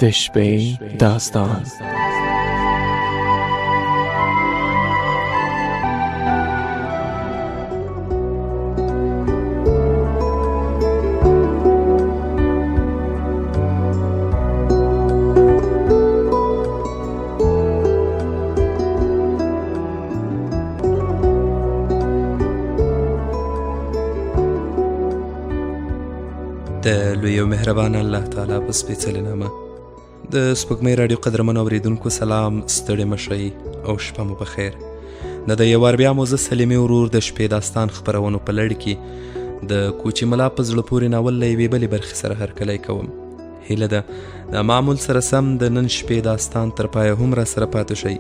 د شپې داستان. د لوی او مهربان الله تعالی په سپېڅلې نامه د سپوږمۍ راډیو قدرمنو اورېدونکو سلام، ستړي مه شئ او شپه مو په خیر. د یو وار بیا مو زه سلیمي ورور د شپې داستان خپرونو په لړ کې د کوچي ملا په زړه پورې ناول له یوې بلې برخې سره هرکلی کوم. هیله ده د معمول سره سم د نن شپې داستان تر پایه هم را سره پاتې شئ.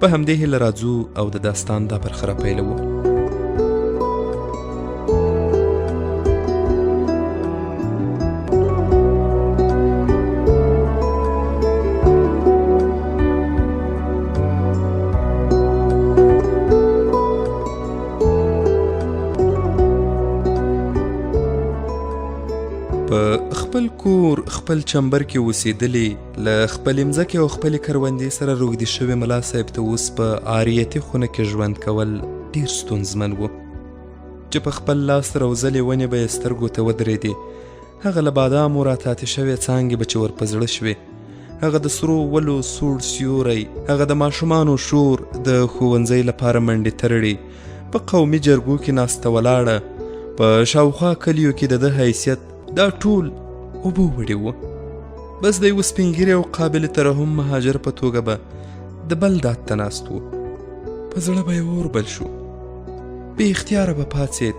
په همدې هیله راځو او د داستان دا برخه را پیلوو. په خپل کور خپل چمبر کې اوسېدلې، له خپلې مځکې او خپلې کروندې سره روږدي شوې ملا صاحب ته اوس په عاریتي خونه کې ژوند کول ډېر ستونزمن و، چې په خپل لاس روزلې ونې به یې سترګو ته ودرېدې، هغه له بادامو راتاتې شوې څانګې به چې ور په زړه شوې، هغه د سرو ولو سوړ سیوری، هغه د ماشومانو شور، د ښوونځۍ لپاره منډې ترړې، په قومي جرګو کې ناسته ولاړه، په شاوخوا کلیو کې د ده حیثیت، دا ټول اوبو وړي وو. بس د یوه سپین ږیري او قابل ترحم مهاجر په توګه به د بل داد ته ناست و. په زړه به یې اور بل شو، بې اختیاره به پاڅېد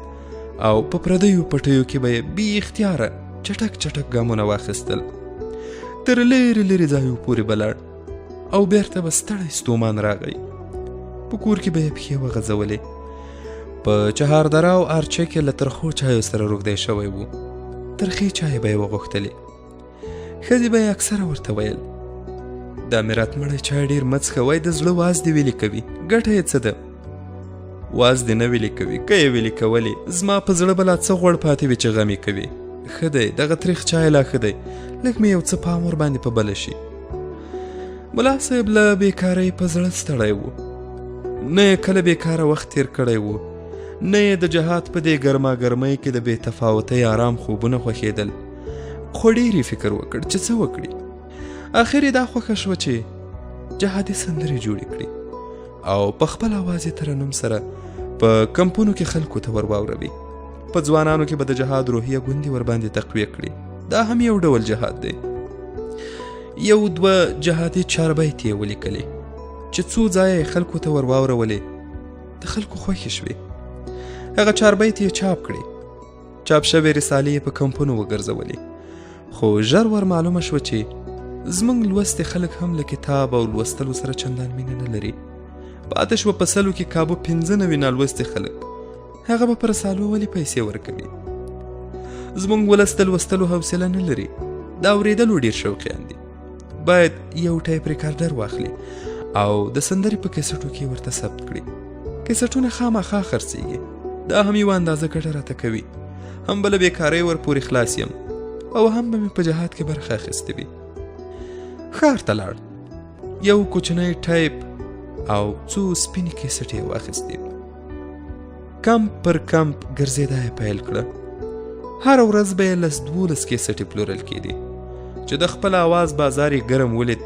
او په پردیو پټیو کې به یې بې اختیاره چټک چټک ګامونه واخیستل، تر لرې لرې ځایو پورې به لاړ او بیرته به ستړی ستومان راغی. په کور کې به یې پښې وغځولې. په چهاردره او ارچه کې له ترخو چایو سره روږدی شوی و، ترخې چای به یې وغوښتلې. ښځې به یې اکثره ورته ویل، دا میرات مړی چای ډېر مه څښه، وای د زړه واز دې ویلي کوي، ګټه یې څه ده؟ واز دې نه ویلي کوي، که یې ویلي کولې زما په زړه به لا څه غوړ پاتې وي چې غم یې کوي. ښه دی دغه تریخ چای لا ښه دی، لږ مې یو څه پام ورباندې په بله شي. ملا صاحب له بېکارۍ په زړه ستړی و، نه یې کله بېکاره وخت تېر کړی و، نه یې د جهاد په دې ګرما ګرمۍ کې د بې تفاوتۍ آرام خوبونه خوښېدل، خو ډېر یې فکر وکړ چې څه وکړي. اخر یې دا خوښه شوه چې جهادي سندرې جوړې کړي او په خپل اواز یې ترنم سره په کمپونو کې خلکو ته ور واوروي. په ځوانانو کې به د جهاد روحیه ګوندې ورباندې تقویه کړي. دا هم یو ډول جهاد دی. یو دوه جهادي چاربیتې یې ولیکلې چې څو ځایه یې خلکو ته ور واورولې، د خلکو خوښې شوې. هغه چاربیتې یې چاپ کړې، چاپ شوې رسالې یې په کمپونو وګرځولې، خو ژر ور معلومه شوه چې زموږ لوستي خلک هم له کتاب او لوستلو سره چندان مینه نه لري. پاتې شوه په سلو کې کابو 95 نالوستي خلک، هغه به پر رسالو ولې پیسې ورکوي؟ زموږ ولس د لوستلو حوصله نه لري، د اورېدلو ډېر شوقیان دي. باید یو ټایپ ریکارډر واخلي او د سندرې په کیسټو کې ورته ثبت کړي. کیسټونه خامخا خرڅېږي، دا هم یوه اندازه ګټه راته کوي، هم به له بېکارۍ ورپورې خلاص یم او هم به مې په جهاد کې برخه اخیستې وي. ښار ته لاړ، یو کوچنی ټایپ او څو سپینې کیسټې یې واخیستې. کمپ پر کمپ ګرځېدا یې پیل کړه. هره ورځ به یې 10 12 کیسټې پلورل کېدې. چې د خپل اواز بازار یې ګرم ولید،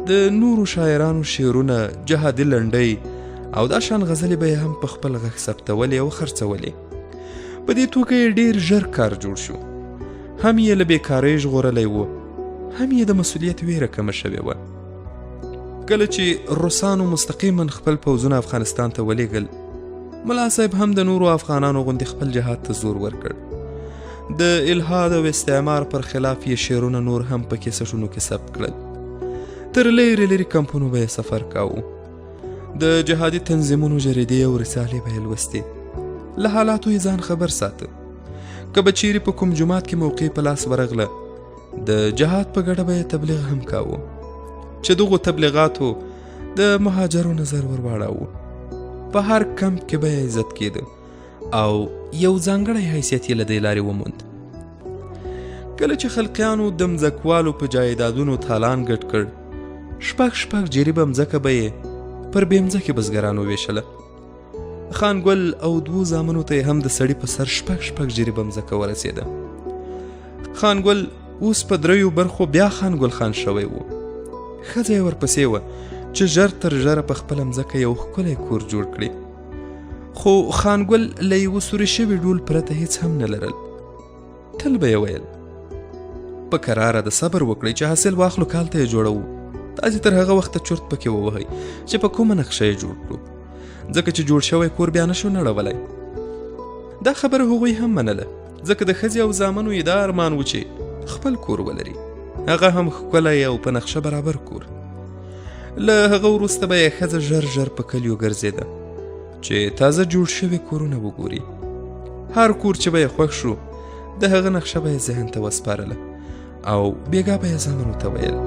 د نورو شاعرانو شعرونه، جهادي لنډۍ او دا شان غزلې به یې هم په خپل غږ ثبتولې او خرڅولې. په دې توګه یې ډېر ژر کار جوړ شو. هم یې له بېکارۍ ژغورلی و، هم یې د مسؤلیت ویره کمه شوې وه. کله چې روسانو مستقیما خپل پوځونه افغانستان ته ولېږل، ملا صاحب هم د نورو افغانانو غوندې خپل جهاد ته زور ورکړ. د الحاد او استعمار پر خلاف یې شعرونه نور هم په کیسټونو کې ثبت کړل. تر لرې لرې کمپونو به یې سفر کاوه، د جهادي تنظیمونو جریدې او رسالې به یې لوستې، له حالاتو یې ځان خبر ساته. که به چیرې په کوم جومات کې موقع په لاس ورغله، د جهاد په ګډه به یې تبلیغ هم کاوه، چې دغو تبلیغاتو د مهاجرو نظر ور واړاوه. په هر کمپ کې به یې عزت کېده او یو ځانګړی حیثیت یې له دې لارې وموند. کله چې خلقیانو د مځکوالو په جایدادونو تالان ګډ کړ، شپږ شپږ جریبه مځکه به یې پر بې مځکې بزګرانو ویشله. خان ګل او دوو زامنو ته یې هم د سړي په سر شپږ شپږ جریبه مځکه ورسېده. خان ګل اوس په دریو برخو بیا خان ګل خان شوی و. ښځه یې ورپسې وه چې ژر تر ژره په خپله مځکه یو ښکلی کور جوړ کړي. خو خان ګل له یوه سوري شوي ډول پرته هیڅ هم نه لرل. تل به یې ویل، په کراره د صبر وکړئ چې حاصل واخلو کال ته یې جوړوو. تاسې تر هغه وخته چورت پکې ووهئ چې په کومه نقشه یې جوړ کړو، ځکه چې جوړ شوی کور بیا نشو نړولی. دا خبره هغوی هم منله، ځکه د ښځې او زامنو یې دا ارمان و چې خپل کور ولري، هغه هم ښکلی او په نقشه برابر کور. له هغه وروسته به یې ښځه ژر ژر په کلیو ګرځېده چې تازه جوړ شوي کورونه وګوري. هر کور چې به یې خوښ شو، د هغه نقشه به یې ذهن ته وسپارله او بېګا به یې زامنو ته ویل.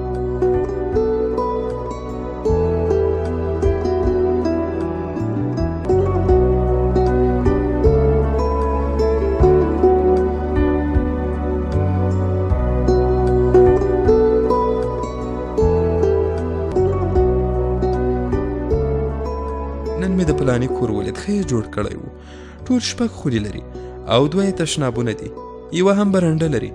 نن مې د پلاني کور ولید، ښه یې جوړ کړی و. ټول شپږ خونې لري او دوه یې تشنابونه دي، یوه هم برنډه لري.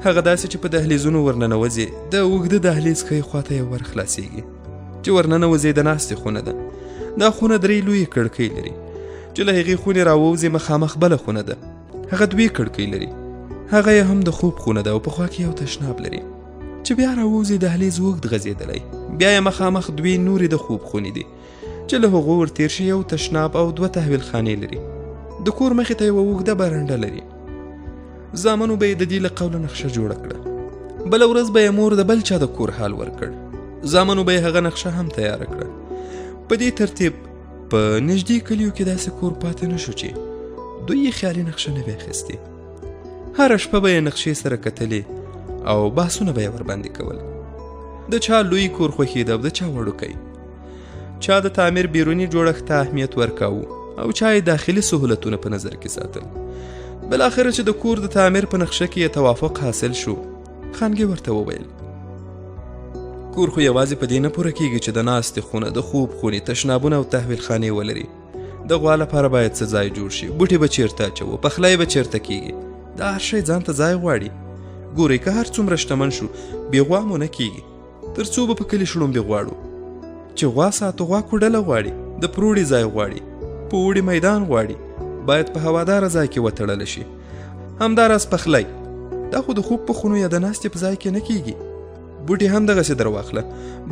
هغه داسې چې په دهلیزونو ورننوځې، د اوږده دهلیز ښۍ خواته یې ور خلاصېږي. چې ورننوځې د ناستې خونه ده. دا خونه درې لویې کړکۍ لري. چې له هغې خونې راووځې مخامخ بله خونه ده، هغه دوې کړکۍ لري. هغه یې هم د خوب خونه ده او په خوا کې یو تشناب لري. چې بیا راووځې دهلیز اوږد غځېدلی، بیا یې مخامخ دوې نورې د خوب خونې دي چې له هغو ور تېر شي یو تشناب او دوه تحویل خانې لري. د کور مخې ته یوه اوږده برنډه لري. زامنو به یې د دې له قوله نقشه جوړه کړه. بله ورځ به یې مور د بل چا د کور حال ورکړ. زامنو به یې هغه نقشه هم تیاره کړه. په دې ترتیب په نږدې کلیو کې داسې کور پاتې نه شو چې دوی یې خیالي نقشه نه وي اخیستې. هره شپه به یې نقشې سره کتلې او بحثونه به یې ورباندې کول. د چا لوی کور خوښېده او د چا وړوکی. چا د تعمیر بیروني جوړښت ته اهمیت ورکاوه او چا یې داخلي سهولتونه په نظر کې ساتل. بالاخره چې د کور د تعمیر په نقشه کې یې توافق حاصل شو، خانګي ورته وویل، کور خو یوازې په دې نه پوره کیږي چې د ناستې خونه، د خوب خونې، تشنابونه او تحویل خانې ولري. د غوا لپاره باید څه ځای جوړ شي، بوټي به چیرته اچوو، پخلی به چیرته کیږي. دا هر شی ځان ته ځای غواړي. ګورئ که هر څومره شتمن شو، بې غوا مو نه کیږي. تر څو به په کلي شړومبې غواړو؟ چې غوا ساتو، غوا کوډله غواړي، د پروړې ځای غواړي، په اوړي میدان غواړي، باید په هواداره ځای کې وتړله شي. همداراز پخلی، دا خو د خوب په خونو یا د ناستې په ځای کې نه کیږي. بوټي هم دغسې درواخله،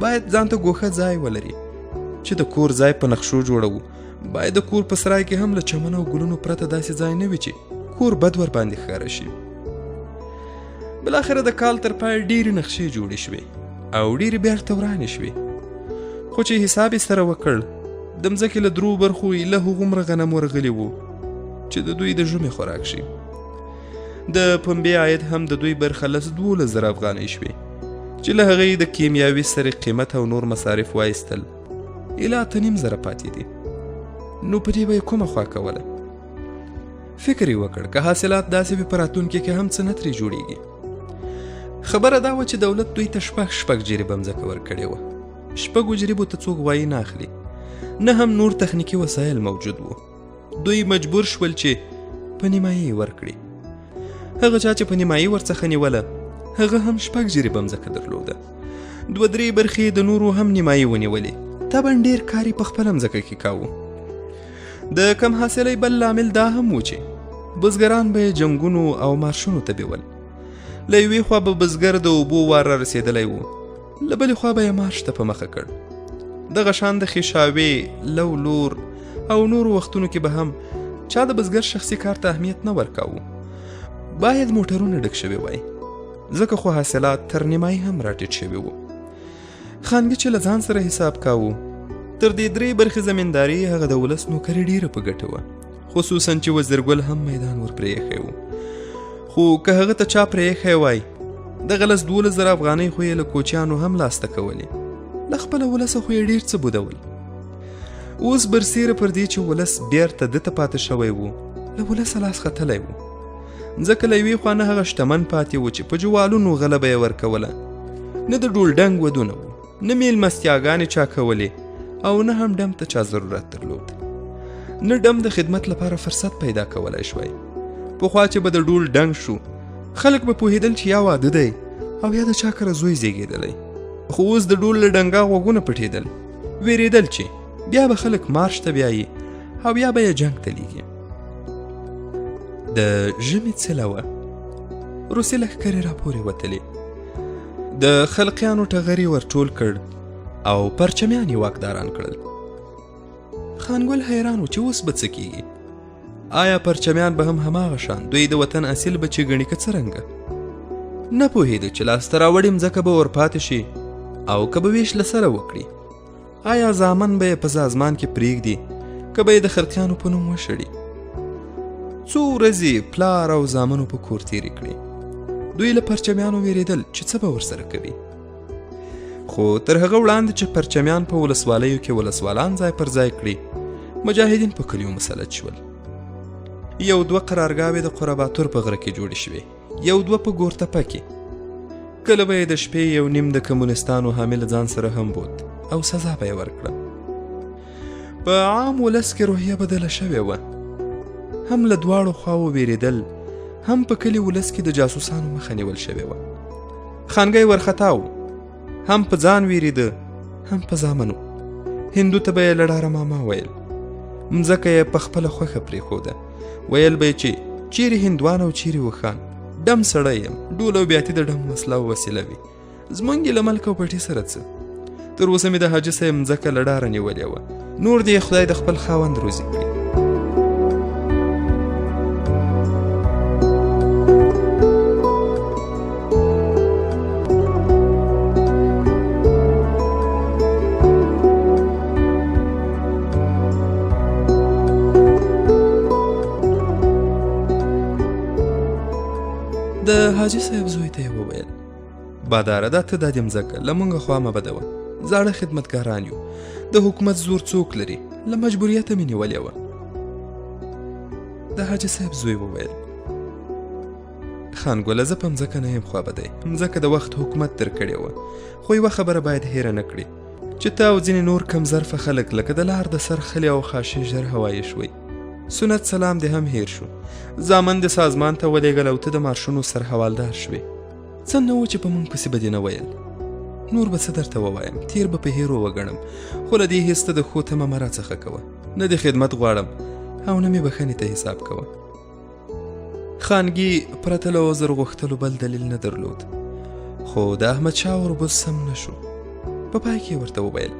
باید ځان ته ګوښه ځای ولري. چې د کور ځای په نقشو جوړوو، باید د کور په سرای کې هم له چمن او ګلونو پرته داسې ځای نه وي چې کور بد ورباندې ښکاره شي. بالاخره د کال تر پایه ډېرې نقشې جوړې شوې او ډېرې بیرته ورانې شوې. خو چې حساب یې سره وکړ، د مځکې له درو برخو یې له هغومره غنم ورغلي وو چې د دوی د ژمي خوراک شي. د پنبې عاید هم د دوی برخه لس 12 زره افغانۍ شوې چې له هغې یې د کیمیاوي سرې قیمت او نور مصارف وایستل، ایله 8.5 زره پاتې دي. نو په دې به یې کومه خوا کوله؟ فکر یې وکړ که حاصلات داسې وي په راتلونکي کې هم څه نه ترې جوړیږي. خبره دا وه چې دولت دوی ته شپږ شپږ جریبه مځکه ورکړې وه. شپږو جریبو ته څوک غوایي نه اخلي، نه هم نور تخنیکي وسایل موجود وو. دوی مجبور شول چې په نیمایي یې ورکړي. هغه چا چې په نیمایي ورڅخه نیوله، هغه هم شپږ جریبه مځکه درلوده. دوه درې برخې د نورو هم نیمایي ونیولې. طبعا ډېر کار یې په خپله مځکه کې کاوه. د کم حاصلۍ بل لامل دا هم و چې بزګران به یې جنګونو او مارشونو ته بیول. له یوې خوا به بزګر د اوبو وار را رسېدلی و، له بلې خوا به یې مارش ته په مخه کړ. دغه شان د خیشاوې، لو لور او نورو وختونو کې به هم چا د بزګر شخصي کار ته اهمیت نه ورکاوه. باید موټرونه ډک شوي وای، ځکه خو حاصلات تر نیمایي هم راټیټ شوي وو. خانګي چې له ځان سره حساب کاوه، تر دې درې برخې زمینداري هغه د ولس نوکري ډېره په ګټه وه، خصوصا چې وزیرګل هم میدان ور پرې ایښی و. خو که هغه ته چا پرې ایښی وای، دغه لس 12 زره افغانۍ خو یې له کوچیانو هم لاسته کولې. له خپله ولسه خو یې ډېر څه بودول. اوس برسېره پر دې چې ولس بیرته ده ته پاتې شوی و، له ولسه لاس ختلی و. ځکه له یوې خوا نه هغه شتمن پاتې و چې په جوالونو غله به یې ورکوله، نه د ډول ډنګ ودونه وو، نه میلمستیاګانې چا کولې او نه هم ډم ته چا ضرورت درلود. نه ډم د خدمت لپاره فرصت پیدا کولای شوای. پخوا چې به د ډول ډنګ شو، خلک به پوهېدل چې یا واده دی او یا د چا کره زوی زیږېدلی. خو اوس د ډول له ډنګا غوږونه پټېدل، وېرېدل چې بیا به خلک مارش ته بیایي او یا به یې جنګ ته لیږي. د ژمي څله وه، روسي لښکرې راپورې وتلې، د خلقیانو ټغر یې ورټول کړ او پرچمیان یې واکداران کړل. خانګل حیران و چې اوس به څه کیږي. آیا پرچمیان به هم هماغه شان دوی د وطن اصیل بچي ګڼي که څرنګه؟ نه پوهېده چې لاسته راوړې مځکه به ورپاتې شي او که به ویش له سره وکړي. آیا زامن به یې په سازمان کې پرېږدي که به یې د خلقیانو په نوم وشړي؟ څو ورځې پلار او زامنو په کور تېرې کړې. دوی له پرچمیانو وېرېدل چې څه به ورسره کوي. خو تر هغه وړاندې چې پرچمیان په ولسوالیو کې ولسوالان ځای پر ځای کړي، مجاهدین په کلیو مسلط شول. یو دوه قرارګاوې د قرباتور په غره کې جوړې شوې، یو دوه په ګورتپه کې. کله به یې د شپې یو نیم د کمونستانو حامل ځان سره هم بوت او سزا به یې ورکړه. په عام ولس کې روحیه بدله شوې وه، هم له دواړو خواوو وېرېدل، هم په کلي ولس کې د جاسوسانو مخه نیول شوې وه. خانګی ورخطا و، هم په ځان وېرېده، هم په زامنو. هندو ته به یې له ډاره ماما ویل. مځکه یې په خپله خوښه پرېښوده، ویل به یې چې چیرې هندوان او چیرې اوښان، ډم سړی یم، ډول او بیاتي د ډم وسله او وسیله وي، زمونږ یې له ملک او پټي سره څه. تر اوسه مې د حاجي صاحب مځکه له ډاره نیولې وه، نور دې خدای د خپل خاوند روزي کړي. د حاجي صاحب زوی ته یې وویل، باداره دا ته دا دې مځکه له مونږه خوا مه بدوه، زاړه خدمتګاران یو، د حکومت زور څوک لري، له مجبوریته مې نیولې وه. د حاجي صاحب زوی وویل، خان ګله زه په مځکه نه یم خوابدی، مځکه د وخت حکومت درکړې وه، خو یوه خبره باید هېره نه کړې چې ته او ځینې نور کم ظرفه خلک لکه د لار د سر خلې او خاشې ژر هوایي شوئ. سنت سلام دې هم هېر شو، زامن دې سازمان ته ولېږل او ته د مارشونو سرحوالدار شوې. څه نه و چې په مونږ پسې به دې نه ویل. نور به څه درته ووایم، تېر به په هېرو وګڼم، خو له دې هېڅ ته د ښو تمه مه راڅخه کوه. نه دې خدمت غواړم او نه مې بښنې ته حساب کوه. خانګي پرته له عذر غوښتلو بل دلیل نه درلود، خو د احمدشاه اوربوز سم نه شو. په پای کې ورته وویل،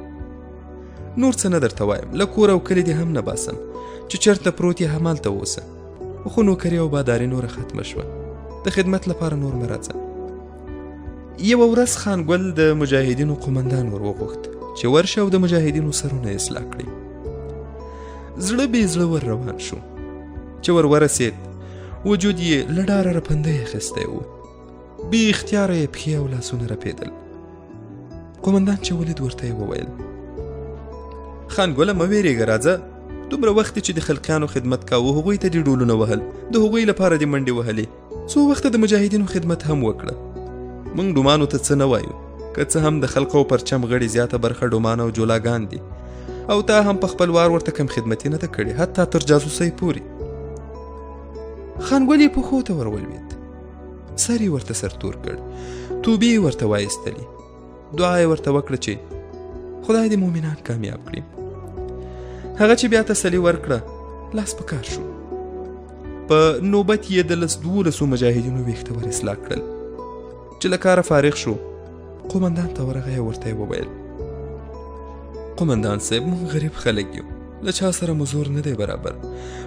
نور څه نه درته وایم، له کور او کلي دې هم نه باسم، چې چېرته پروت یې همالته اوسه. خو نوکري او باداري نوره ختمه شوه، د خدمت لپاره نور مه راځه. یوه ورځ خان ګل د مجاهدینو قومندان ور وغوښت چې ورشه او د مجاهدینو سرونه اصلاح کړي. زړه بې زړه ور روان شو. چې ور ورسېد، وجود یې له ډاره رپندی اخیستی و، بې اختیاره یې پښې او لاسونه رپېدل. قومندان چې ولید ورته یې وویل، خان ګله مه وېرېږه، راځه. دومره وخت چې د خلقیانو خدمت کاوه، هغوی ته دې ډولونه وهل، د هغوی لپاره دې منډې وهلې، څو وخته د مجاهدینو خدمت هم وکړه. موږ ډومانو ته څه نه وایو، که څه هم د خلق او پرچم غړي زیاته برخه ډومان او جولاګان دي، او تا هم په خپل وار ورته کم خدمتي نه ده کړې، حتی تر جاسوسۍ پورې. خان ګل یې پښو ته ور ولوېد، سر یې ورته سرتور کړ، توبې یې ورته وایستلې، دعا یې ورته وکړه چې خدای دې مؤمنان کامیاب کړي. هغه چې بیا تسلي ورکړه، لاس په کار شو. په نوبت یې د لس دولسو مجاهدینو ویښته ور اصلاح کړل. چې له کاره فارغ شو، قومندان ته ورغی او ورته یې وویل، قومندان صاحب، موږ غریب خلک یو، له چا سره مو زور نه دی برابر،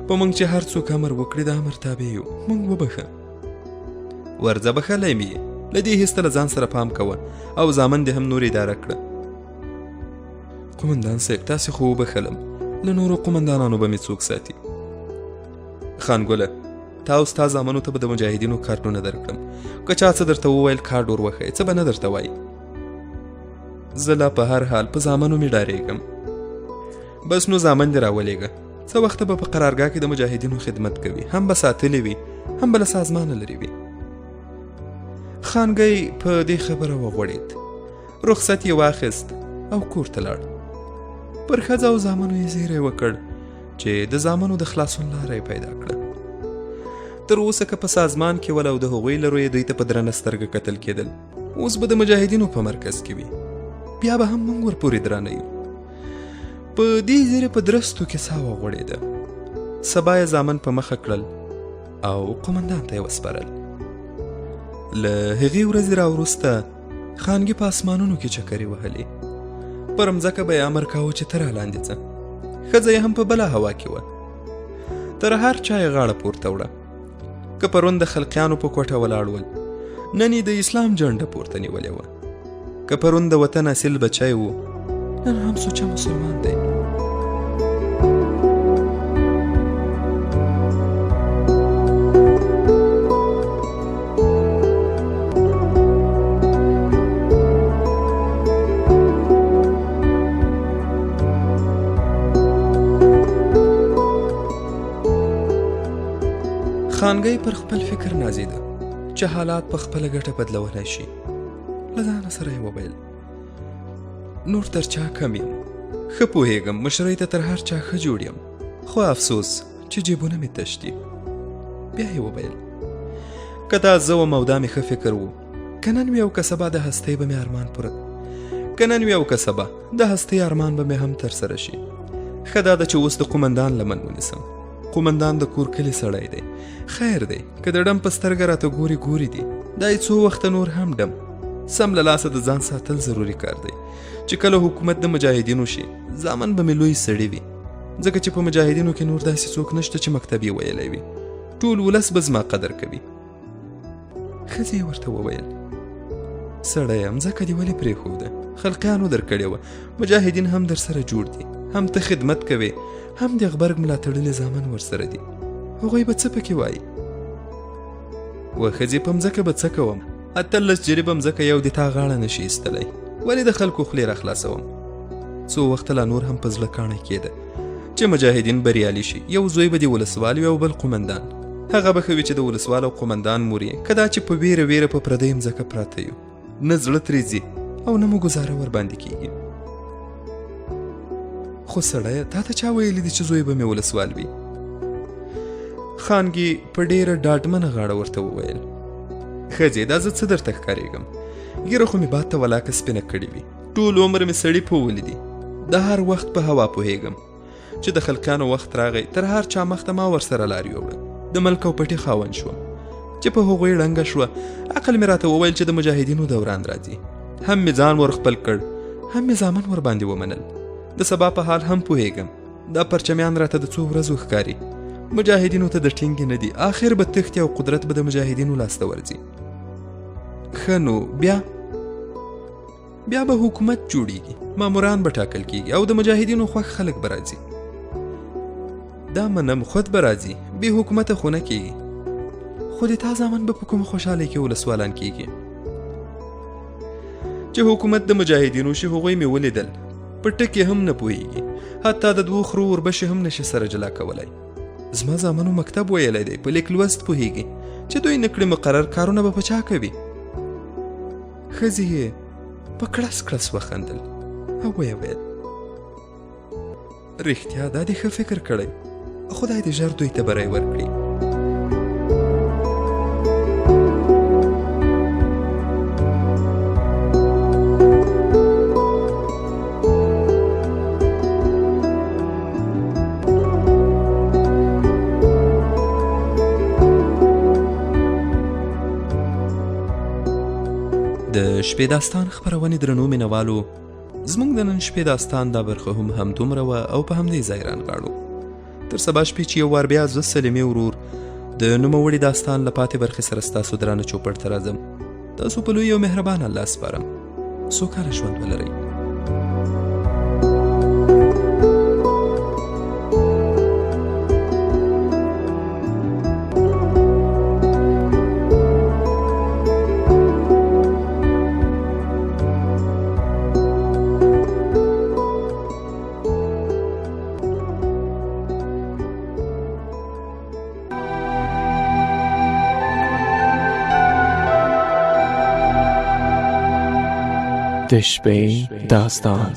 په موږ چې هر څوک امر وکړي د امر تابع یو، موږ وبخښه. ورځه بخښلی مې یې، له دې هېڅ ته له ځان سره پام کوه او زامن دې هم نور اداره کړه. قومندان صاحب، تاسې خو وبخښلم، له نورو قومندانانو به مې څوک ساتي. خان ګله، تا او ستا زامنو ته به د مجاهدینو کارډونه درکړم، که چا څه درته وویل کارډ ور وښیه، څه به نه درته وایي. زه لا په هر حال په زامنو مې ډارېږم. بس نو زامن دې راولېږه، څه وخته به په قرارګاه کې د مجاهدینو خدمت کوي، هم به ساتلي وي هم به له سازمانه لرې وي. خانګی په دې خبره وغوړېد، رخصت یې واخیست او کور ته لاړ. پر ښځه او زامنو یې زیری وکړ چې د زامنو د خلاصون لاره یې پیدا کړه. تر اوسه که په سازمان کې ول او د هغوی له رویې دوی ته په درنه سترګه کتل کېدل، اوس به د مجاهدینو په مرکز کې وي، بیا به هم موږ ورپورې درانه یو. په دې زیرې په درستو کې سا وغوړېده. سبا یې زامن په مخه کړل او قومندان ته یې وسپارل. له هغې ورځې را وروسته خانګي په اسمانونو کې چکرې وهلې. پر مځکه به یې امر کاوه چې ته را لاندې ځه. ښځه یې هم په بله هوا کې وه، تر هر چا یې غاړه پورته وړه. که پرون د خلقیانو په کوټه ولاړ ول، نن یې د اسلام جنډه پورته نیولې وه. که پرون د وطن اصیل بچی و، نن هم سوچه مسلمان دی. خانګی پر خپل فکر نازیده چې حالات په خپله ګټه بدلولای شي. له ځانه سره یې وویل، نور تر چا کم یم، ښه پوهېږم مشرۍ ته تر هر چا ښه جوړ یم، خو افسوس چې جیبونه مې تش دي. بیا یې وویل، که دا زه وم او دا مې ښه فکر و، که نن وي او که سبا د هستۍ به مې ارمان پوره، که نن وي او که سبا د هستۍ ارمان به مې هم ترسره شي. ښه دا ده چې اوس د قومندان لمن ونیسم. قومندان د کور کلي سړی دی، خیر دی که د ډم په سترګه راته ګوري ګوري دي، دا یې څو وخته نور هم ډم. سم له لاسه د ځان ساتل ضروري کار دی. چې کله حکومت د مجاهدینو شي، زامن به مې لوی سړي وي، ځکه چې په مجاهدینو کې نور داسې څوک نشته چې مکتب یې ویلی وي. ټول ولس به زما قدر کوي. ښځې یې ورته وویل، سړیه مځکه دې ولې پرېښوده؟ خلقیانو درکړې وه، مجاهدین هم درسره جوړ دي، هم ته خدمت کوې، هم د غبرګ ملاتړلي زامن ورسره دي، هغوی به څه پکې وایي؟ و ښځې، په مځکه به څه کوم؟ 18 جریبه مځکه یو د تا غاړه نشي ایستلی، ولې د خلکو خولې را خلاصوم؟ څو وخته لا نور هم په زړه کاڼی کېده چې مجاهدین بریالي شي، یو زوی به د ولسوال وي او بل قومندان. هغه به ښه وي چې د ولسوال او قومندان مور یې، که دا چې په ویره ویره په پردۍ مځکه پراته یو، نه زړه ترې ځي او نه مو ګزاره ورباندې کیږي. خو سړیه، تا ته چا ویلي دي چې زوی به مې ولسوال وي؟ خانګي په ډېره ډاډمنه غاړه ورته وویل، ښځې، دا زه څه درته ښکارېږم؟ ږیره خو مې باد ته ولاکه سپینه کړې وي، ټول عمر مې سړي پوولي دي، د هر وخت په هوا پوهېږم. چې د خلقیانو وخت راغی، تر هر چا مخته ما ورسره لار یووړه، د ملک او پټي خاوند شوم. چې په هغوی ړنګه شوه، عقل مې راته وویل چې د مجاهدینو دوران راځي. هم مې ځان ور خپل کړ، هم مې زامن ورباندې ومنل. د سبا په حال هم پوهېږم، دا پرچمیان راته د څو ورځو ښکاري، مجاهدینو ته د ټینګې نه دي، آخر به تښتي او قدرت به د مجاهدینو لاسته ورځي. ښه نو بیا بیا به حکومت جوړیږي، ماموران به ټاکل کیږي او د مجاهدینو خوښ خلک به راځي. دا منم، خود به راځي، بې حکومته خو نه کیږي. خو د تا زامن به په کومه خوشحالۍ کې ولسوالان کیږي؟ چې حکومت د مجاهدینو شي، هغوی مې ولیدل، په ټکي هم نه پوهیږي، حتی د دوو خرو اوربشې هم نشي سره جلا کولی. زما زامنو مکتب ویلی دی، په لیک لوست پوهیږي، چې دوی نه کړي مقرر کارونه به په چا کوي؟ ښځې یې په کړس کړس وخندل او ویې ویل، رښتیا دا دې ښه فکر کړی، خدای دې ژر دوی ته بری ورکړي. د شپې داستان خپرونې درنو مینهوالو، زموږ د نن شپې داستان دا برخه هم همدومره وه او په همدې ځای رانغاړو. تر سبا شپې چې یو وار بیا زه سلیمې ورور د نوموړي داستان له پاتې برخې سره ستاسو درانه چوپړ ته راځم. تاسو په لوی او مهربان الله سپارم. سوکاله ژوند ولرئ. د شپې داستان.